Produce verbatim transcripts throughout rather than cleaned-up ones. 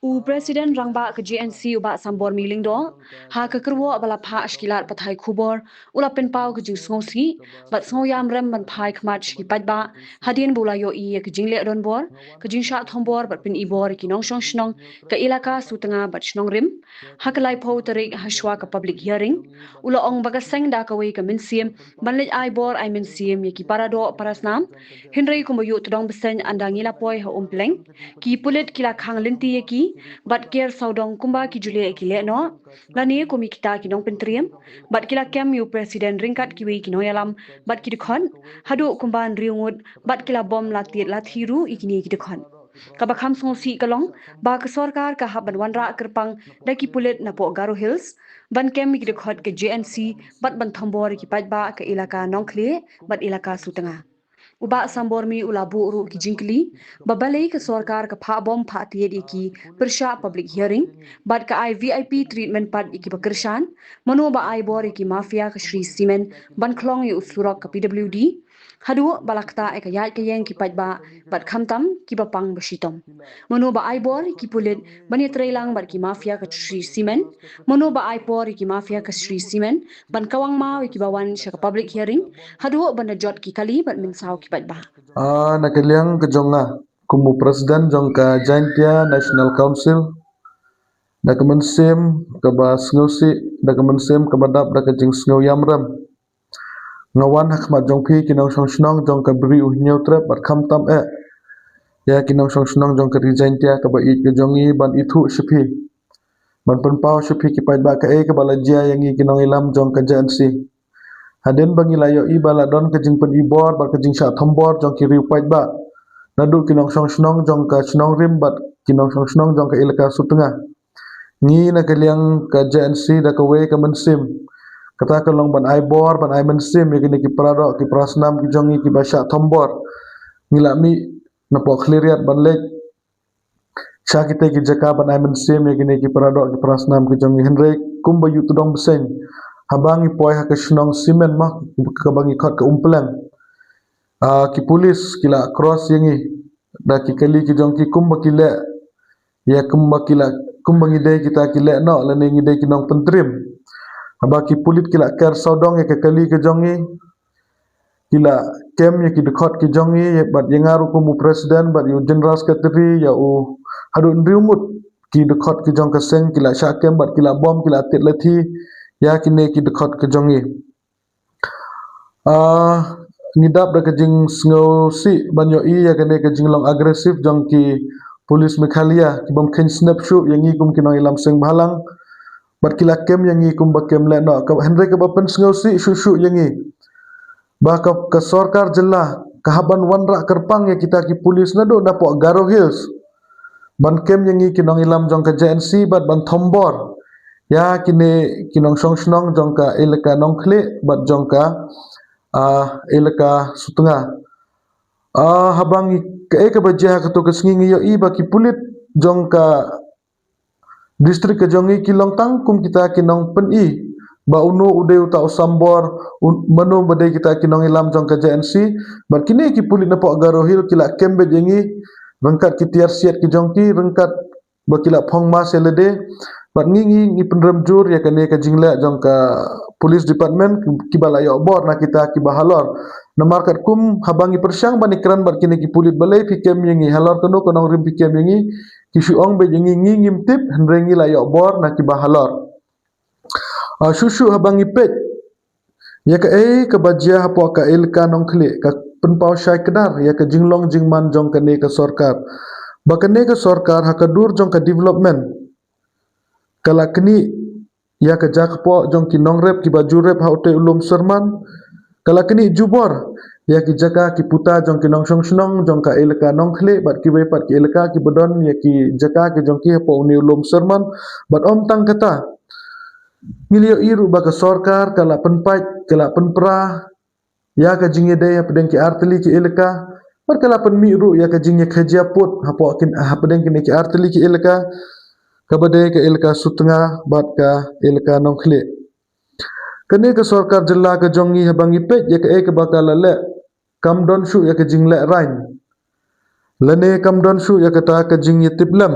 U President Rangbah ka J N C u Bah Sambor Myllyngdoh, ha ka kyrwoh ba la phah sha ki lad pathai khubor, u la pynpaw ka jingsngewsih bad sngewïamrem ban phai khmat sha ki paidbah hadien ba u la ïohi ïa ka jingleh donbor, ka jingshah thombor bad pynibor ïa ki nongshong shnong ka Elaka Sutnga bad Shnong Rim ha ka laiphew tarik, ha shuwa ka public hearing. U la ong ba ka seng da kawei ka mynsiem ban leit ai bor ai mynsiem ïa ki paradoh parasnam. Hynrei kumba ïoh tdong bseiñ, ynda ngi la poi ha Umpleng, ki pulit ki la khang lynti ïa ki bad ker sawdong kumba ki ju leh ki leh noh, lane kum ïa kita ki nongpyntriem, bad ki la kem ïa u President ryngkat kiwei ki nongïalam bad ki dkhot haduh kumba hynriew ngut, bad ki la bom la tied la thi ruh ïa kine ki dkhot. Kaba kham sngewsih ka long ba ka sorkar ka hap ban wanrah kyrpang da ki pulit napoh Garo Hills ban kem ïa ki dkhot ka J N C bad ban thombor ïa ki paidbah ka Elaka Nongkhlieh bad Elaka Sutnga. U Bah Sambor Myllyngdoh u la buh ruh ki jingkylli ba balei ka sorkar ka phah bom phah tied ïa ki pyrshah public hearing, bad ka ai V I P treatment pat ïa ki ba kyrshan, mano ba ai bor ïa ki mafia ka Shree Cement ban khlong ïa u surok ka P W D, haduh ba la ktah ïa ka ïaid ka ïeng ki paidbah bad khamtam ki ba pang ba shitom. Mano ba ai bor ïa ki pulit ban ïatreilang bad ki mafia ka Shree Cement, mano ba ai bor ïa ki mafia ka Shree Cement ban kawang maw ïa ki ba wan sha ka public hearing, haduh ban da jot ki kali bad mynsaw ki paidbah. Ah, na ka liang ka jong nga kum u President jong ka Jaintia National Council, da ka mynsiem kaba sngewsih, da ka mynsiem kaba dap, da ka jingsngewïamrem, nga wan ha khmat jong phi ki nongshong shnong jong ka Bri U Hynñiewtrep bad khamtam eh ïa ki nongshong shnong jong ka Ri Jaintia kaba ïeit ka jong ngi ban ithuh sha phi, ban pynpaw sha phi ki paidbah kaei kaba la jia ïa ngi ki nongïalam jong ka J N C. Hadien ba ngi la ïohi ba la don ka jingpynibor bad ka jingshah thombor jong ki riew paidbah naduh ki nongshong shnong jong ka Shnong Rim bad ki nongshong shnong jong ka Elaka Sutnga, ngi na ka liang ka J N C da kawei ka mynsiem, kata ka long ban ai bor ban ai mynsiem ïa kine ki paradoh ki parasnam ki jong ngi kiba shah thombor. Ngi la mih napoh Khliehriat ban leit sha kita ki jaka ban ai mynsiem ïa kine ki paradoh ki parasnam ki jong ngi, hynrei kumba ïoh tdong bseiñ, haba ngi poi ha ka shnong Cement ma, kaba ngi khot ka Umpleng, ah, ki pulit ki la cross ïa ngi da ki kali ki jong ki kumba ki leh ïa, kumba ki la, kumba ngi dei kita ki leh noh lane ngi dei ki nongpyntriem. Haba ki pulit ki la ker sawdong ïa ka kali ka jong ngi, ki la kem ïa ki dkhot ki jong ngi, bad ïa nga ruh kum u President bad ïa u General Secretary, ïa u, haduh hynriew ngut ki dkhot ki jong ka seng ki la shah kem bad ki la bom, ki la tied la thi ïa kine ki dkhot ki jong ngi. Ah, ngi dap da ka jingsngewsih ban ïohi ïa kane ka jinglong aggressive jong ki pulit Meghalaya, ki bym kheiñ snep shuh ïa ngi kum ki nongïalam seng bhalang, bad ki la kem ïa ngi kumba kem leh noh. Ka, hynrei kaba pynsngewsih shuh shuh ïa ngi ba ka, ka sorkar jylla ka hap ban wanrah kyrpang ïa kita ki pulit naduh napoh Garo Hills ban kem ïa ngi ki nongïalam jong ka J N C bad ban thombor ïa kine ki nongshong shnong jong ka Elaka Nongkhlieh bad jong ka, ah, Elaka Sutnga. Ah, haba ngi, kaei kaba jia ha kato ka sngi, ngi ïohi ba ki pulit jong ka district ka jong ngi ki long tang kum kita ki nongpyni ba uno u dei uta u Sambor, un-, mano ba dei kita ki nongïalam jong ka J N C. Bad kine ki pulit napoh Garo Hills ki la kem beit ïa ngi ryngkat ki tiar siat ki jong ki, ryngkat ba ki la phong mask ïa lade. Bad ngi, ngi, ngi pynrem jur ïa kane ka jingleh jong ka police department ki, kiba la ïoh bor na kita kiba halor. Namar katkum haba ngi pyrshang ban ïakren bad kine ki pulit, balei phi kem ïa ngi, halor kano ka nongrim phi kem ïa ngi, ki shu ong beit ïa ngi, ngi ngim tip, hynrei ngi la ïoh bor na kiba halor. Ah, shuh shuh haba ngi peit ïa kaei kaba jia hapoh ka Elaka Nongkhlieh, ka pynpaw shai kdar ïa ka jinglong jingman jong kane ka sorkar. Ba kane ka sorkar ha ka dur jong ka development ka la knieh ïa ka jaka poh jong ki nongrep kiba ju rep ha utei u lum Syrman. Ka la knieh jubor ïa ki jaka ki puta jong ki nongshong shnong jong ka Elaka Nongkhlieh bad kiwei pat ki elaka kiba don ïa ki jaka ki jong ki hapoh une u lum Syrman. Bad ym tang kata, ngi la ïohi ruh ba ka sorkar ka la pynpait, ka la pynpra ïa ka jingïadei hapdeng ki artylli ki elaka, bad ka la pynmih ruh ïa ka jingïakajia pud hapoh kin, hapdeng kine ki artylli ki elaka, kaba dei ka Elaka Sutnga bad ka Elaka Nongkhlieh. Kane ka sorkar jylla ka jong ngi, haba ngi peit ïa kaei kaba ka la leh kam don shuh ïa ka jingleh rain, lane kam don shuh ïa kata ka jingïatiplem.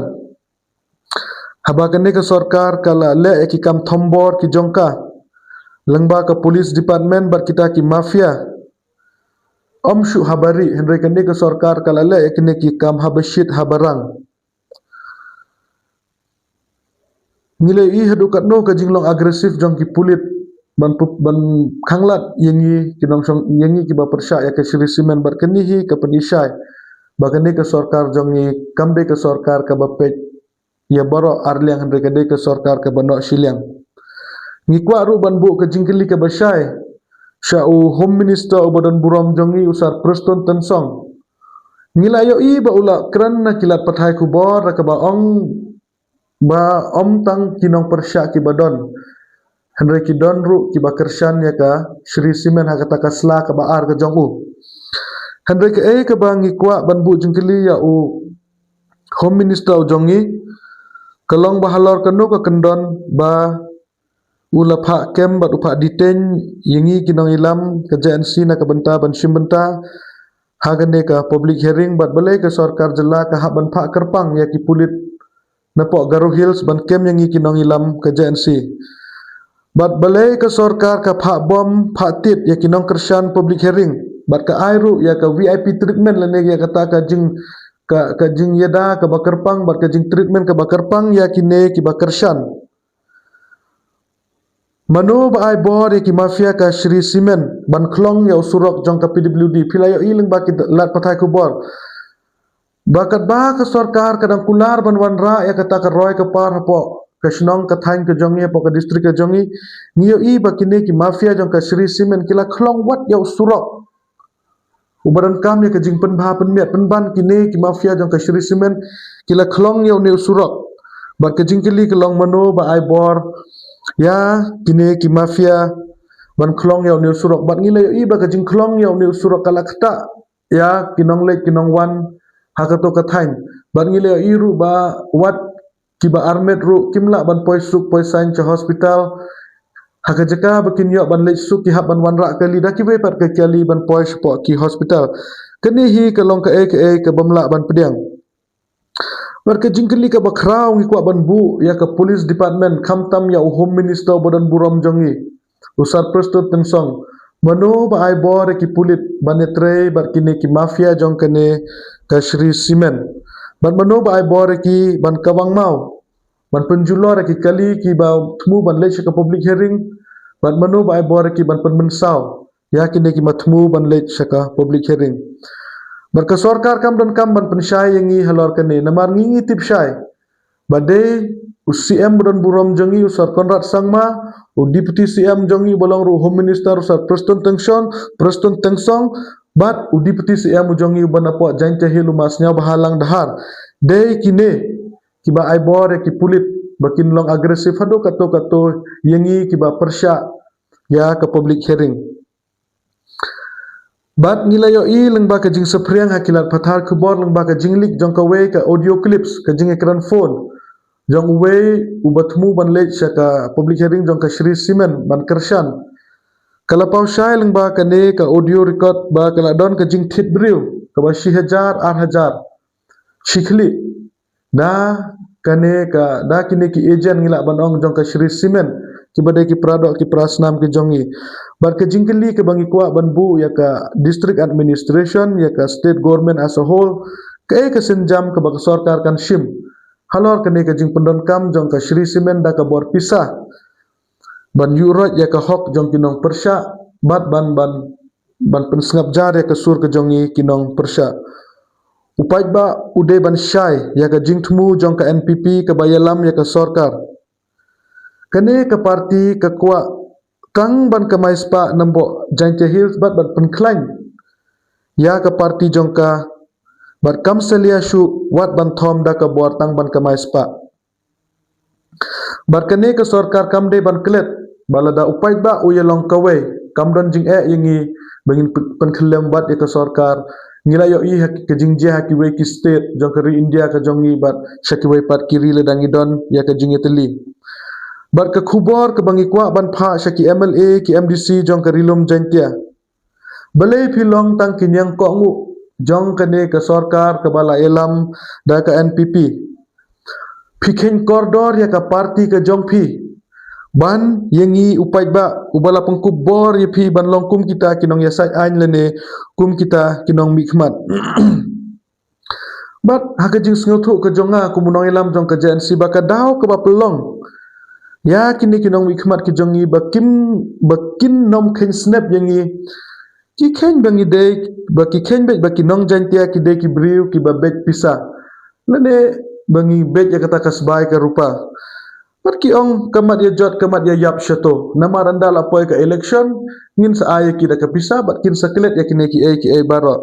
Haba kane ka sorkar ka la leh ïa ki kam thombor ki jong ka lyngba ka police department bad kita ki mafia, ym shuh haba rieh, hynrei kane ka sorkar ka la leh ïa kine ki kam haba shit haba rang. Ngi la ïohi haduh katno ka jinglong aggressive jong ki pulit ban pu- ban khanglad ïa ngi ki nongshong, ïa ngi kiba pyrshah ïa ka Shree Cement. Bad kane hi ka pynshai ba kane ka sorkar jong ngi kam dei ka sorkar kaba peit ïa baroh arliang, hynrei ka dei ka sorkar kaba noh shiliang. Ngi kwah ruh ban buh ka jingkylli kaba shai sha u Home Minister uba don burom jong ngi, u Sir Prestone Tynsong. Ngi la ïohi ba u la kren na ki lad pathai khubor da kaba ong ba ym tang ki nongpyrshah kiba don, hynrei ki don ruh kiba kyrshan ïa ka Shree Cement ha kata ka sla kaba ar ka jong u. Hynrei kaei kaba ngi kwah ban buh jingkylli ïa u Home Minister u jong ngi ka long ba halor kano ka kyndon ba u la phah kem bad u phah detain ïa ngi ki nongïalam ka J N C na ka bynta ban shim bynta ha kane ka public hearing, bad balei ka sorkar jylla ka hap ban phah kyrpang ïa ki pulit napoh Garo Hills ban kem ïa ngi ki nongïalam ka J N C. Bad balei ka sorkar ka phah bom phah tit ïa ki nongkyrshan public hearing bad ka ai ruh ïa ka V I P treatment lane ïa kata ka jing ka, ka jingïada kaba kyrpang bad ka jingtreatment kaba kyrpang ïa kine kiba kyrshan. Mano ba ai bor ïa ki mafia ka Shree Cement ban khlong ïa u surok jong ka P W D? Phi la ïohi lyngba ki lad pathai khubor ba katba ka sorkar ka dang kular ban wanrah ïa kata ka roi ka par hapoh ka shnong ka thaiñ ka jong ngi, hapoh ka district ka jong ngi, ngi ïohi ba kine ki mafia jong ka Shree Cement ki la khlong wat ïa u surok uba donkam ïa ka jingpynbha pynmiat pynban. Kine ki mafia jong ka Shree Cement ki la khlong ïa une u surok. Bad ka jingkylli ka long mano ba ai bor ïa kine ki mafia ban khlong ïa une u surok? Bad ngi la ïohi ba ka jingkhlong ïa une u surok ka la ktah ïa ki nongleit ki nongwan ha kato ka thaiñ. Bad ngi la ïohi ruh ba wat kiba armet ruh kim lah ban poi suk poi saiñ sha hospital. Ha ka jaka ba kin ïoh ban leit suk ki hap ban wanrah kali da kiwei pat ki kali ban poi shapoh ki hospital. Kane hi ka long kaei kaei kaba ym lah ban pdiang. Bad ka jingkylli kaba khraw ngi kwah ban buh ïa ka police department, khamtam ïa u Home Minister uba don burom jong ngi, u Sir Prestone Tynsong. Mano ba ai bor ïa ki pulit ban ïatrei bad kine ki mafia jong kane ka Shree Cement? Bad mano ba ai bor ïa ki ban kawang maw, ban pynjulor ïa ki kali kiba thmu ban leit sha ka public hearing? Bad mano ba ai bor ïa ki ban pynmynsaw ïa kine kiba thmu ban leit sha ka public hearing? Bad ka sorkar kam donkam ban pynshai ïa ngi halor kane, namar ngi ngi tip shai ba dei u C M ba don burom jong ngi, u Sir Conrad Sangma, u Deputy C M jong ngi uba long ruh Home Minister, u Sir Prestone Tynsong, Prestone Tynsong, bad u Deputy C M u jong ngi uba napoh Jaintia Hills, u Mah Sniawbhalang Dhar. Dei kine kiba ai bor ïa ki pulit ba kin long aggressive haduh kato kato ïa ngi kiba pyrshah ïa ka public hearing. Bad ngi la ïohi lyngba ka jingsaphriang ha ki lad pathai khubor lyngba ka jingleak jong kawei ka audio clips, ka jingïakren phone jong uwei uba thmu ban leit sha ka public hearing jong ka Shree Cement ban kyrshan. Ka la paw shai lyngba kane ka audio record ba ka la don ka jingthied briew kaba shi hajar ar hajar shi khlieh da kane ka, da kine ki agent, ngi lah ban ong, jong ka Shree Cement, kiba dei ki para doh ki para snam ki jong ngi. Bad ka jingkylli kaba ngi kwah ban buh ïa ka district administration, ïa ka state government as a whole, kaei ka sienjam kaba ka sorkar kan shim halor kane ka jingpyndonkam jong ka Shree Cement da ka bor pisa ban ïuhroit ïa ka hok jong ki nongpyrshah bad ban ban ban pynsngap jar ïa ka sur ka jong ngi ki nongpyrshah. U paidbah u dei ban shai ïa ka jingthmu jong ka N P P kaba ïalam ïa ka sorkar. Kane ka party ka kwah tang ban kamai spah na bynta Jaintia Hills bad ban pynkhlaiñ ïa ka party jong ka, bad kam salia shuh wat ban thom da ka bor tang ban kamai spah. Bad kane ka sorkar kam dei ban klet ba lada u paidbah u ïalong kawei, kam don jingeh ïa ngi ba ngin pyn- pynkhyllem bad ïa ka sorkar. Ngi la ïohi ha ka jingjia ha kiwei ki state jong ka ri India ka jong ngi bad sha kiwei pat ki ri lada ngi don ïa ka jingïatylli. Bad ka khubor kaba ngi kwah ban phah sha ki M L A, ki M D C jong ka Ri Lum Jaintia, Balei phi long tang ki niang kohnguh jong kane ka sorkar kaba la ïalam da ka N P P? Phi kheiñ kordor ïa ka parti ka jong phi ban ïa ngi u paidbah uba la pynkup bor ïa phi ban long kum kita ki nongïasaid aiñ lane kum kita ki nongmihkhmat. Bad ha ka jingsngewthuh ka jong nga kum u nongïalam jong ka J N C ba ka daw kaba pynlong ïa kine ki nongmihkhmat ki jong ngi ba kim, ba kin nym kheiñ snep ïa ngi, ki kheiñ ba ngi dei, ba ki kheiñ beit ba ki nong Jaintia ki dei ki briew kiba beit pisa, lane ba ngi beit ïa kata ka sbai ka rupa. Bad ki ong ka mat ïa jot ka mat ïa ïap shato. Namar ynda la poi ka election, ngin sa ai ïa ki da ka pisa bad kin sa klet ïa kine kiei kiei baroh.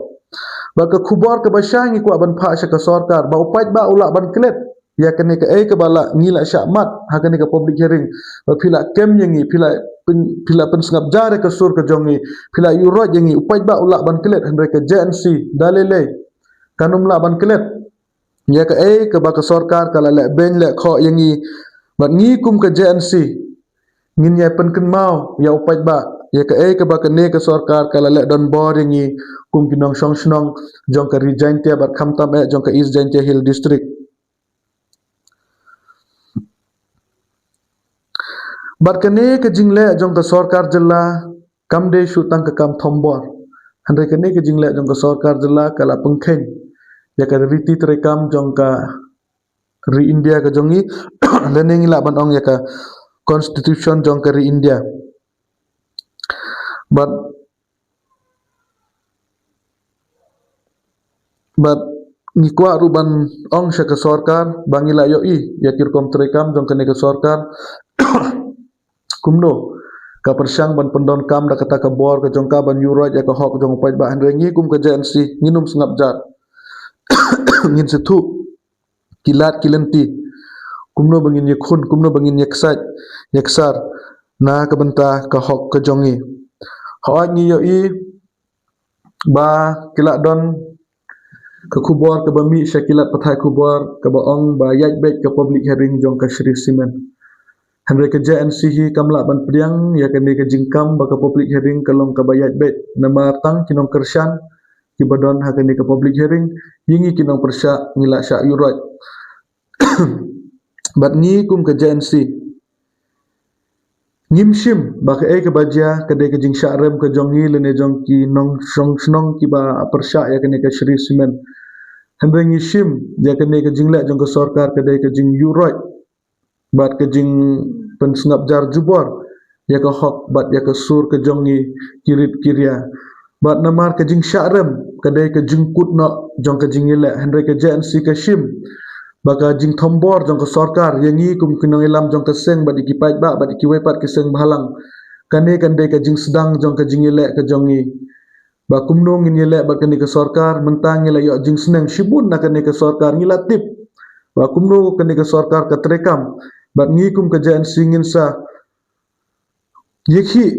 Bad ka khubor kaba shai ngi kwah ban phah sha ka sorkar ba u paidbah u lah ban klet ïa kane kaei kaba la ngi la shah mad ha kane ka public hearing. Ba phi la kem ïa ngi, phi la pyn, phi la pynsngap jar ïa ka sur ka jong ngi, phi la ïuhroit ïa ngi, u paidbah u lah ban klet, hynrei ka J N C da lei lei kan ym lah ban klet ïa kaei kaba ka sorkar ka la leh beiñ leh khoh ïa ngi. Bad ngi kum ka J N C ngin ïa pynkynmaw ïa u paidbah ïa kaei kaba kane ka sorkar ka la leh donbor ïa ngi kum ki nongshong shnong jong ka Ri Jaintia bad khamtam eh jong ka East Jaintia Hill District. Bad kane ka jingleh jong ka sorkar jylla kam dei shu tang ka kam thombor. Hynrei kane ka jingleh jong ka sorkar jylla ka la pynkheiñ ïa ka riti treikam jong ka ri India ka jong ngi, lane ngi lah ban ong ïa ka constitution jong ka ri India. Bad, bad ngi kwah ruh ban ong sha ka sorkar ba ngi la ïohi ïa ki rukom treikam jong kane ka sorkar kumno ka pyrshang ban pyndonkam da kata ka bor ka jong ka ban ïuhroit ïa ka hok jong u paidbah, hynrei ngi kum ka J N C ngin ym sngap jar. Ngin sa thuh ki lad ki lynti kumno ba ngin ïakhun, kumno ba ngin ïaksaid ïaksar na ka bynta ka hok ka jong ngi. Hooid ngi ïohi ba ki la don ka khubor kaba mih sha ki lad pathai khubor kaba ong ba ïaid beit ka public hearing jong ka Shree Cement. Hynrei ka J N C hi kam lah ban pdiang ïa kane ka jingkam ba ka public hearing ka long kaba ïaid beit, namar tang ki nongkyrshan kiba don ha kane ka public hearing, ïa ngi ki nongpyrshah ngi la shah ïuhroit. Bad ngi kum ka J N C ngim shim ba kaei kaba jia ka dei ka jingshah rem ka jong ngi lane jong ki nongshong shnong kiba pyrshah ïa kane ka Shree Cement. Hynrei ngi shim ïa kane ka jingleh jong ka sorkar ka dei ka jingïuhroit bad ka jingpynsngap jar jubor ïa ka hok bad ïa ka sur ka jong ngi ki rit ki ria. Bad namar ka jingshah rem ka dei ka jingkut noh jong ka jingïaleh, hynrei ka J N C ka shim ba ka jingthombor jong ka sorkar ïa ngi kum ki nongïalam jong ka seng bad ïa ki paidbah bad ïa kiwei pat ki seng bhalang, kane kan dei ka jingsdang jong ka jingïaleh ka jong ngi. Ba kumno ngin ïaleh bad kane ka sorkar, mynta ngi la ïoh jingsneng shibun na kane ka sorkar, ngi la tip ba kumno kane ka sorkar ka treikam. Bad ngi kum ka J N C ngin sa ïakhih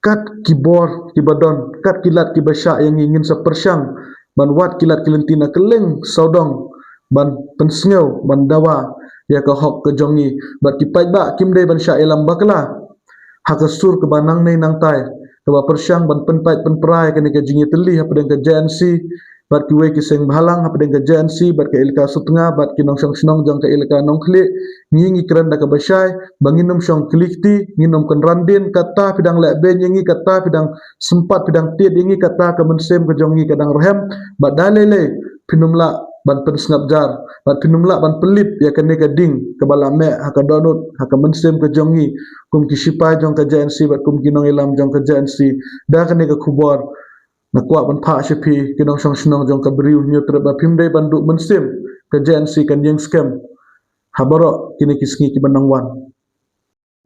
kat ki bor kiba don, kat ki lad kiba shah ïa ngi, ngin sa pyrshang ban wad ki lad ki lynti na kylleng sawdong ban pynsngew, ban dawa ïa ka hok ka jong ngi. Bad ki paidbah kim dei ban shah ïalam bakla ha ka sur kaba nangne nangtai, kaba pyrshang ban pynpait pynpra ïa kane ka jingïatylli hapdeng ka J N C bad kiwei ki seng bhalang hapdeng ka J N C bad ka Elaka Sutnga bad ki nongshong shnong jong ka Elaka Nongkhlieh. Ngi ngi kren da kaba shai ba ngin ym shong kylli kti, ngin ym kynran dien. Kata phi dang leh beiñ ïa ngi, kata phi dang sympat, phi dang tied ïa ngi, kata ka mynsiem ka jong ngi ka dang rhem. Bad da lei lei phin ym lah ban pynsngap jar bad phin ym lah ban pynlip ïa kane ka ding kaba la meh ha ka dohnud ha ka mynsiem ka jong ngi kum ki shipai jong ka J N C bad kum ki nongïalam jong ka J N C. Da kane ka khubor nga kwah ban phah sha phi ki nongshong shnong jong ka Bri u Hynñiewtrep ba phim dei ban duh mynsiem, ka J N C kan ïeng skhem ha baroh kine ki sngi kiba nang wan.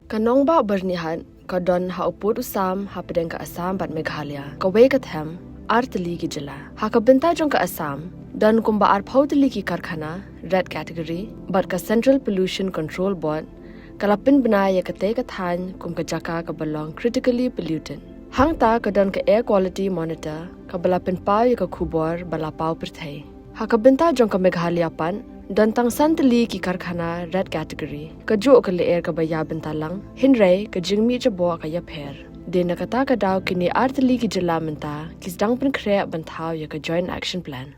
Ka nongbah Byrnihat ka don ha u pud u sam hapdeng ka Assam bad Meghalaya. Kawei ka them, ar tylli ki jylla. Ha ka bynta jong ka Assam don kumba arphew tylli ki karkhana red category bad ka Central Pollution Control Board ka la pynbna ïa katei ka thaiñ kum ka jaka kaba long critically polluted. Hangta ka don ka Air Quality Monitor kaba la pynpaw ïa ka khubor ba la paw pyrthei. Ha ka bynta jong ka Meghalaya pat don tang san tylli ki karkhana red category. Kajuh ka lyer kaba ïa bynta lang, hynrei ka jingmih jaboh ka ïapher. Dei na kata ka daw kine artylli ki jylla mynta ki sdang pynkhreh ban thaw ïa ka Joint Action Plan.